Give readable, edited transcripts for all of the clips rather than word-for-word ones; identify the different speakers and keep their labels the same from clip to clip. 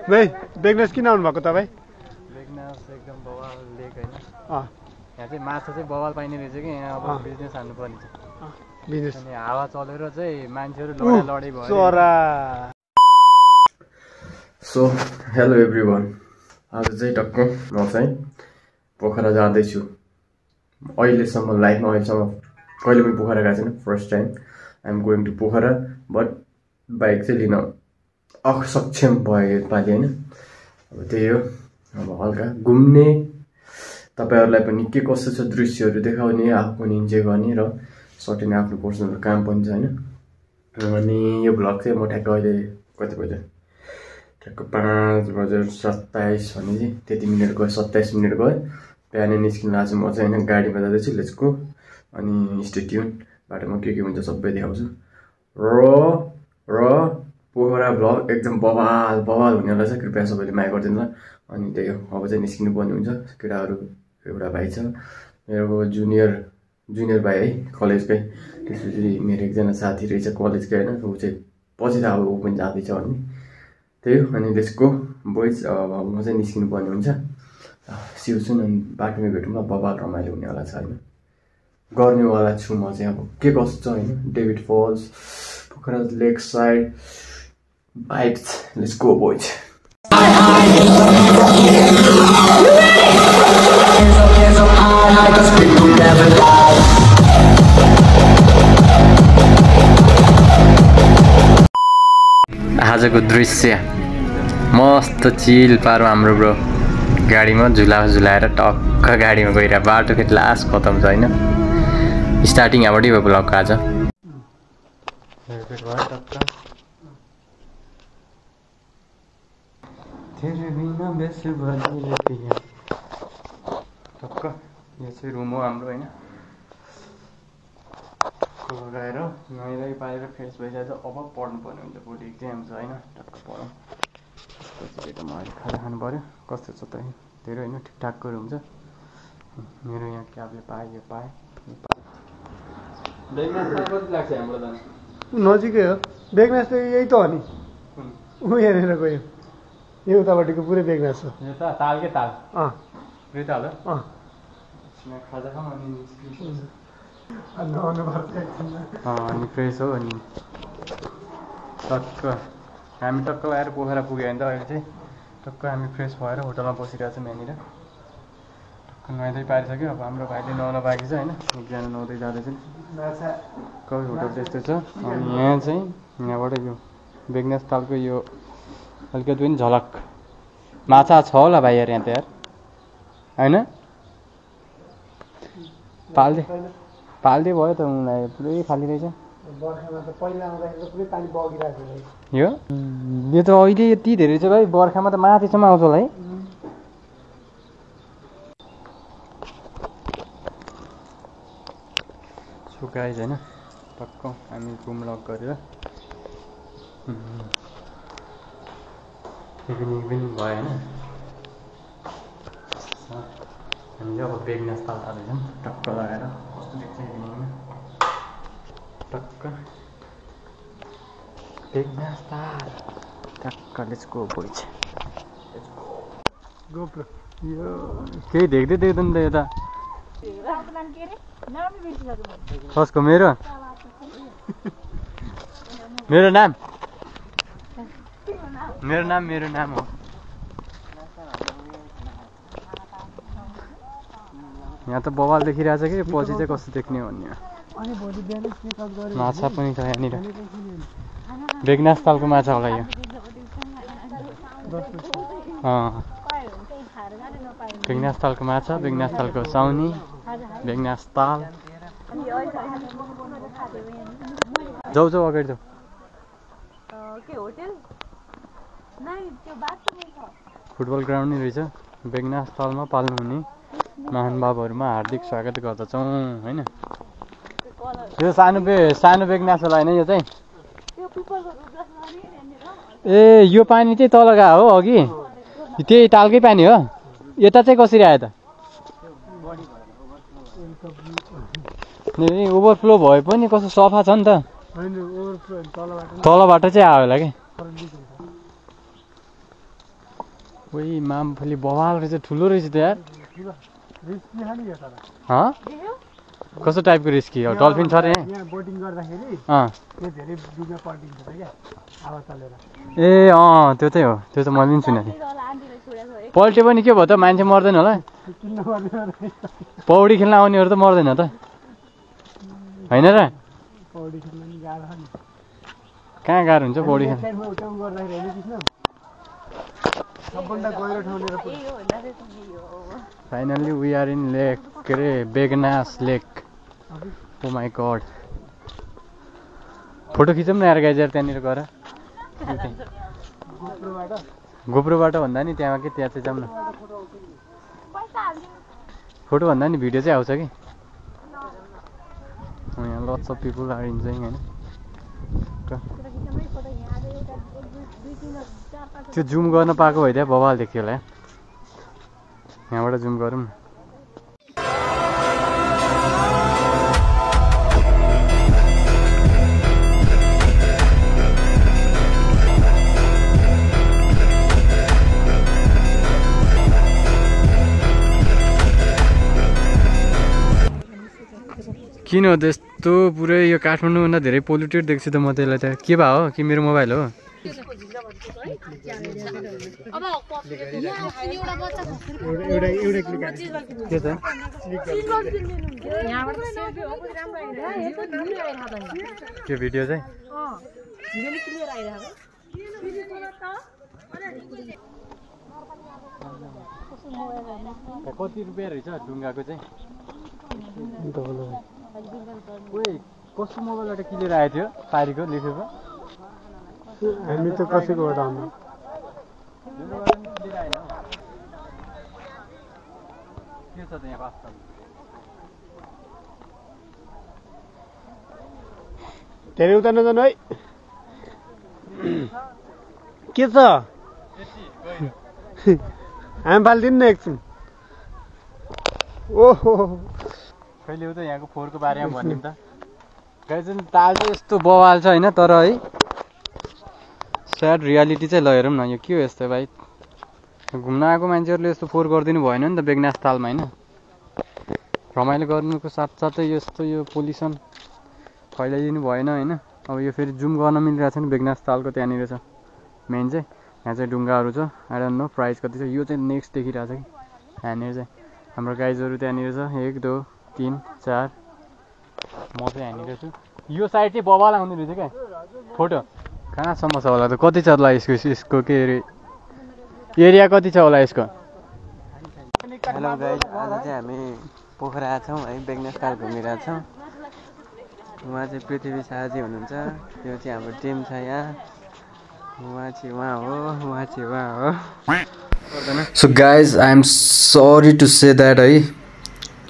Speaker 1: भाइ बेगनेस किन आउनु भएको तपाईँ?
Speaker 2: बेगनेस एकदम बवाल लेक हैन।
Speaker 1: यहाँ
Speaker 2: चाहिँ माछा चाहिँ बवाल पाइने रहेछ कि यहाँ अब बिजनेस हान्नु पर्ने छ।
Speaker 1: बिजनेस
Speaker 2: अनि हावा चलेर चाहिँ मान्छेहरू लडाई भयो।
Speaker 1: चरा।
Speaker 3: सो हेलो एभ्रिवान, आज चाहिँ टक्क म चाहिँ पोखरा जाँदैछु। अहिलेसम्म लाइफमा कहिले पनि पोखरा गएको छैन, first time I am going to Pokhara. But bike चाहिँ लिन असक्षम भयो योपालि होइन। अब त्यही हो, अब हल्का घुम्ने, तपाईँहरूलाई पनि के कस्तो छ दृश्यहरू देखाउने, आफू पनि इन्जोय गर्ने र सर्टेन आफ्नो पर्सनल काम पनि छ होइन। अनि यो भ्लग चाहिँ म ठ्याक्क अहिले कति बज्यो, ठ्याक्क 5:27 भने चाहिँ त्यति मिनट गयो, 27 मिनट गयो। बिहानै निस्किनु लाग्छ म चाहिँ होइन, गाडीमा जाँदैछु। Let's go. अनि स्टे ट्युन, बाटोमा के हुन्छ सबै देखाउँछु। र पोखरा भ्लग एकदम बवाल हुनेवाला छ, कृपया सबैले माया गरिदिनु ल। अनि त्यही हो, अब चाहिँ निस्किनु पर्ने हुन्छ। केटाहरू एउटा भाइ छ मेरो जुनियर भाइ है, कलेजकै। त्यसपछि मेरो एकजना साथी रहेछ कलेजकै होइन, ऊ चाहिँ पछि त अब ऊ पनि जाँदैछ भन्ने। त्यही हो। अनि त्यसको बोइज अब म चाहिँ निस्किनु पर्ने हुन्छ। सिउछुन अनि बाटोमा भेटौँ ल। बवाल रमाइलो हुनेवाला छ होइन, गर्नेवाला छु म चाहिँ। अब के कस्तो छ होइन, David falls, Pokhara lake side vibes. Let's go boys.
Speaker 2: आजको दृश्य मस्त चिल पारो हाम्रो ब्रो। गाडीमा झुलाएर टक्क गाडीमा गइरहेको, बाटो फेरि लास्ट खतम छ होइन। स्टार्टिङ यहाँबाटै भयो ब्लगको आज। टक्क यो चाहिँ रुम हो हाम्रो होइन। लगाएर नुहाइलाई पारेर फ्रेस भइसकेको छ। अब पढ्नु पर्ने हुन्छ, भोलि इक्जाम छ होइन। टक्क पढौँ, त्यसपछि त म अहिले खाजा खानु पऱ्यो। कस्तो छ त धेरै होइन, ठिकठाकको रुम छ मेरो। यहाँ क्याबले पाएँ, यो पाएँ। कति लाग्छ हाम्रो त?
Speaker 1: नजिकै हो बेगनेस त, यही त हो नि। ऊ यहाँनिर गयो, यो उतापट्टिको पुरै बेगनेस हो।
Speaker 2: यो त तालकै ताल। पुरै ताल हो। खाजा खाऊँ अनि अनि फ्रेस हो। अनि टक्क हामी टक्क लगाएर पोखरा पुग्यो भने त अहिले चाहिँ टक्क हामी फ्रेस भएर होटलमा बसिरहेको छौँ यहाँनिर। टक्क नुहाइदै पारिसक्यो। अब हाम्रो भाइले नुहाउन बाँकी छ होइन, एकजना नुहाउँदै जाँदैछ। कफी होटल त्यस्तो छ। अनि यहाँ चाहिँ यहाँबाट यो बेगनेस तालको यो अलिकति पनि झलक माछा छ होला भाइ यार यहाँ त यार होइन। पाल्दै भयो त उनीलाई, पुरै खाली रहेछ। यो त अहिले यति धेरै छ भाइ, बर्खामा त माथिसम्म आउँछ होला है। सुकाइज होइन। टक्क हामी रुम लक गरेर इभिनिङ पनि भयो होइन। हामीले अब बेगनेस ताल जाँदैछौँ टक्क लगाएर। कस्तो देख्छ इभिनिङमा टक्क बेगनेस ताल टक्क। Let's go boys.
Speaker 1: गोप्रो यो
Speaker 2: केही देख्दैन त यता। कसको? मेरो नाम हो। यहाँ त बवाल देखिरहेछ कि पछि चाहिँ कस्तो देख्ने हो भन्ने। माछा पनि छ यहाँनिर, बेगनेस तालको माछा होला यो। बेगनेस तालको माछा, बेगनेस तालको साउनी, बेगनेस ताल। जाऊ अगाडि जाऊ। फुटबल ग्राउन्ड नै रहेछ। बेगनेस तालमा पाल्नुहुने महानुभावहरूमा हार्दिक स्वागत गर्दछौँ होइन। यो सानो बेगनेस होला होइन यो चाहिँ। ए यो पानी चाहिँ तल गयो हो अघि, त्यही तालकै पानी हो। यता चाहिँ कसरी आयो त? ओभरफ्लो भए पनि कस्तो सफा छ नि त। तलबाट चाहिँ आयो होला कि। ओइ मामफली बवाल रहेछ ठुलो रहेछ त यार कस्तो टाइपको रिस्की हो डल्फिन छ रे
Speaker 1: यहाँ बोटिङ गर्दाखेरि
Speaker 2: अँ
Speaker 1: त्यो धेरै बिचमा पल्टिन्छ क्या हावा चलेर
Speaker 2: ए त्यो चाहिँ हो त्यो त मैले पनि सुनेको थिएँ पल्ट्यो पनि के भयो त मान्छे मर्दैन होला
Speaker 1: किन्न पर्ने
Speaker 2: पौडी खेल्न आउनेहरू त मर्दैन त होइन र
Speaker 1: पौडी खेल्न नि गाह्रो छ नि
Speaker 2: कहाँ गाह्रो हुन्छ पौडी खेल्न
Speaker 1: साइडमा उठाउ गर्दाखेरि होइन कृष्ण सबभन्दा गहिरो ठाउँतिर
Speaker 2: फाइनल्ली वी आर इन लेक के अरे बेगनास लेक ओ माई गड फोटो खिचौँ न यार गाइज यार त्यहाँनिर गएर गोप्रोबाट भन्दा नि त्यहाँ के त्यहाँ चाहिँ जाऊँ न फोटो भन्दा नि भिडियो चाहिँ आउँछ कि यहाँ lots of people are enjoying होइन त्यो जुम गर्न पाएको भइदियो बवाल देख्यो होला यहाँबाट जुम गरौँ न किन हो त्यस्तो पुरै यो काठमाडौँभन्दा धेरै पोल्युटेड देख्छु त म त्यसलाई त के भए हो कि मेरो मोबाइल हो के छ त्यो भिडियो चाहिँ कति रुपियाँ रहेछ ढुङ्गाको चाहिँ ओइ कस्तो मोबाइलबाट किनेर आएको थियो पारीको लेखेको
Speaker 1: हामी त कसैकोबाट आउनु
Speaker 2: के छ त यहाँ वास्तव
Speaker 1: धेरै उता नजानु है के छ हामी फालिदिनु न एकछिन ओहो
Speaker 2: कहिले हो त यहाँको फोहोरको बारेमा भन्यौँ त गाइज ताल चाहिँ यस्तो बवाल छ होइन तर है स्याड रियालिटी चाहिँ लगेरौँ न यो के हो यस्तो भाइ घुम्न आएको मान्छेहरूले यस्तो फोहोर गरिदिनु भएन नि त बेगनास तालमा होइन रमाइलो गर्नुको साथसाथै यस्तो यो पोल्युसन फैलाइदिनु भएन होइन अब यो फेरि जुम गर्न मिलिरहेको छ नि बेगनास तालको त्यहाँनिर छ मेन चाहिँ यहाँ चाहिँ ढुङ्गाहरू छ आई डोन्ट नो प्राइस कति छ यो चाहिँ नेक्स्ट देखिरहेको छ कि यहाँनिर चाहिँ हाम्रो गाइजहरू त्यहाँनिर छ 1 2 3 4 म चाहिँ यहाँनिर छु यो साइड चाहिँ बवाल आउने रहेछ क्या फोटो कहाँसम्म छ होला त कति छ होला यसको के अरे एरिया कति छ होला यसको
Speaker 3: हेलो गाइज आज चाहिँ हामी पोखरा छौँ है बेगनास ताल घुमिरहेछौँ उहाँ चाहिँ पृथ्वी शाहजी हुनुहुन्छ यो चाहिँ हाम्रो टिम छ यहाँ उहाँ चाहिँ उहाँ हो so guys I am sorry to say that है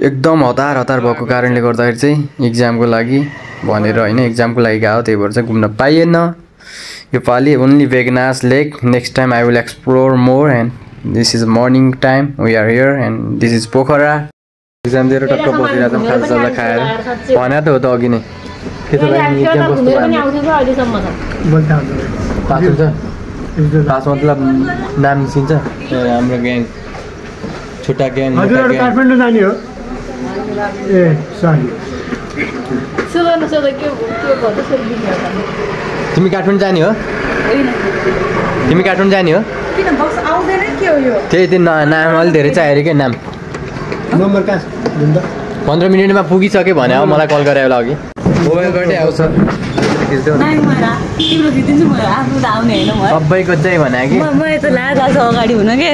Speaker 3: एकदम हतार भएको कारणले गर्दाखेरि चाहिँ इक्जामको लागि भनेर होइन इक्जामको लागि गएको त्यही भएर चाहिँ घुम्न पाइएन यो पालि only Begnas lake next time I will explore more and this is morning time we are here and this is Pokhara exam दिएर टक्क बसिरहेको छौँ खाजासाजा खाएर भने त हो त अघि नै के छ पास मतलब नाम निस्किन्छ हाम्रो ग्याङ छुट्टा ग्याङ
Speaker 1: काठमाडौँ जाने हो ए सरी
Speaker 2: तिमी काठमाडौँ जाने हो तिमी काठमाडौँ जाने हो त्यही नाम अलि धेरै चाहियो अरे क्या नाम
Speaker 1: नम्बर कहाँ
Speaker 2: 15 मिनटमा पुगिसक्यो भने अब मलाई कल गरे होला अघि मोबाइलबाटै आउँछ सबैको चाहिँ भने कि
Speaker 4: म त लाज आउँछ अगाडि हुन के